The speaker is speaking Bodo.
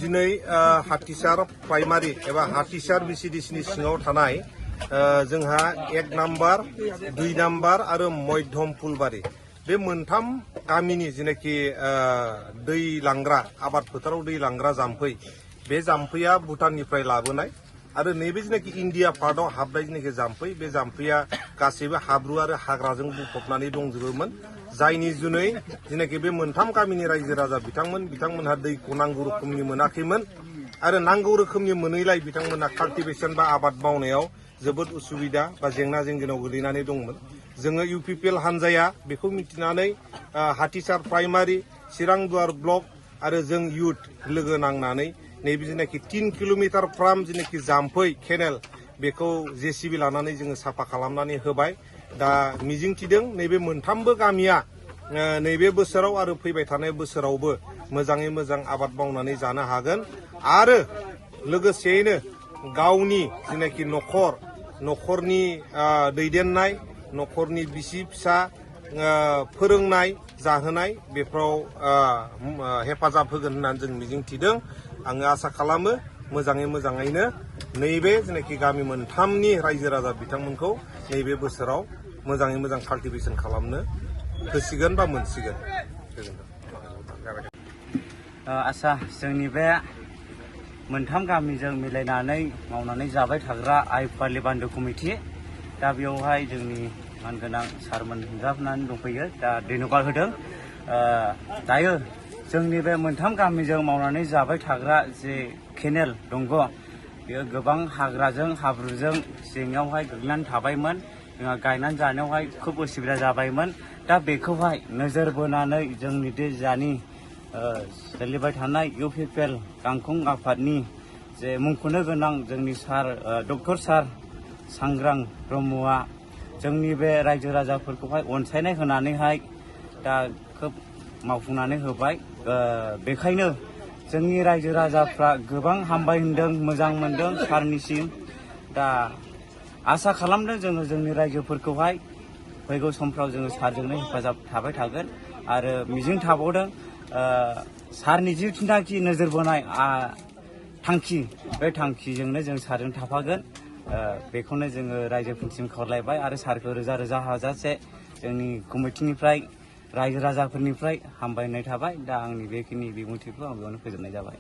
दिनै हाथिसार प्राइमारि एबा हाथिसार बिसिडिसिनि सिङाव थानाय जोंहा 1 नाम्बार 2 नाम्बार आरो मध्यम फुलबारि बे मोनथाम गामिनि जेनाखि दै लांग्रा आबाद फोथाराव दै लांग्रा जाम्फै बे जाम्फैया भुटाननिफ्राय लाबोनाय आरो नैबे जेनाखि इन्डिया पार्टआव हाबनाय जेनाखि जाम्फै बे जाम्फैया गासैबो हाब्रु आरो हाग्राजों बुंफबनानै दंजोबोमोन जायनि जुनै जेनाखि बे मोनथाम गामिनि रायजो राजा बिथांमोनहा दैखौ नांगौ रोखोमनि मोनाखैमोन आरो नांगौ रोखोमनि मोनैलाय बिथांमोनहा काल्टिभेशन बा आबाद मावनायाव जोबोद उसुबिदा बा जेंना जेंगोनाव गोलैनानै दंमोन। जोङो इउपिपिएल हानजाया बेखौ मिथिनानै हाथिसार प्राइमारि चिरांदुवार ब्लक आरो जों इउथ लोगो नांनानै नैबे जेनाखि 3 किल'मिटार फ्राम जेनाखि जाम्फै केनेल बेखौ जेसिबि लानानै जोङो साफा खालामनानै होबाय। दा मिजिंथिदों नैबे मोनथामबो गामिया नैबे बोसोराव आरो फैबाय थानाय बोसोरावबो मोजाङै मोजां आबाद मावनानै जानो हागोन आरो लोगोसेयैनो गावनि जेनाखि न'खरनि दैदेननाय न'खरनि बिसि फिसा फोरोंनाय जाहोनाय बेफोराव हेफाजाब होगोन होननानै जों मिजिंथिदों। आङो आसा खालामो मोजाङैनो नैबे जेनाखि गामि मोनथामनि रायजो राजा बिथांमोनखौ नैबे बोसोराव मोजाङै मोजां काल्टिभेशन खालामनो होसिगोन बा मोनसिगोन। आसा जोंनि बे मोनथाम गामिजों मिलायनानै मावनानै जाबाय थाग्रा आइ पार्लि बान्दो कमिटि दा बेयावहाय जोंनि मानगोनां सारमोन नुजाफैनानै दंफैयो दा धन्यबाद होदों। दायो जोंनि बे मोनथाम गामिजों मावनानै जाबाय थाग्रा जे केनेल दंग बेयो गोबां हाग्राजों हाब्रुजों जेंनायावहाय गोग्लैनानै थाबायमोन। जोंहा गायनानै जानायावहाय खोब उसुबिदा जाबायमोन। दा बेखौहाय नोजोर बोनानै जोंनि बे जानि सोलिबाय थानाय इउपिपिएल गांखं आफादनि जे मुंख'नो गोनां जोंनि सार डक्टर सार सांग्रां ब्रह्मआ जोंनि बे रायजो राजाफोरखौहाय अनसायनाय होनानैहाय दा खोब मावफुंनानै होबाय। बेखायनो जोंनि रायजो राजाफ्रा गोबां हामबाय होनदों, मोजां मोनदों सारनिसिम। दा आसा खालामदों जोङो जोंनि रायजोफोरखौहाय फैगौ समफ्राव जोङो सारजोंनो हेफाजाब थाबाय थागोन आरो मिजिं थाबावदों सारनि जिथुनाखि नोजोर बोनाय थांखि बे थांखिजोंनो जों सारजों थाफागोन। बेखौनो जोङो रायजोफोरनिसिम खावलायबाय आरो सारखौ रोजा रोजा हाजासे जोंनि कमिटिनिफ्राय रायजो राजाफोरनिफ्राय हामबायनाय थाबाय। दा आंनि बेखिनि बिबुंथिखौ आं बेयावनो फोजोबनाय जाबाय।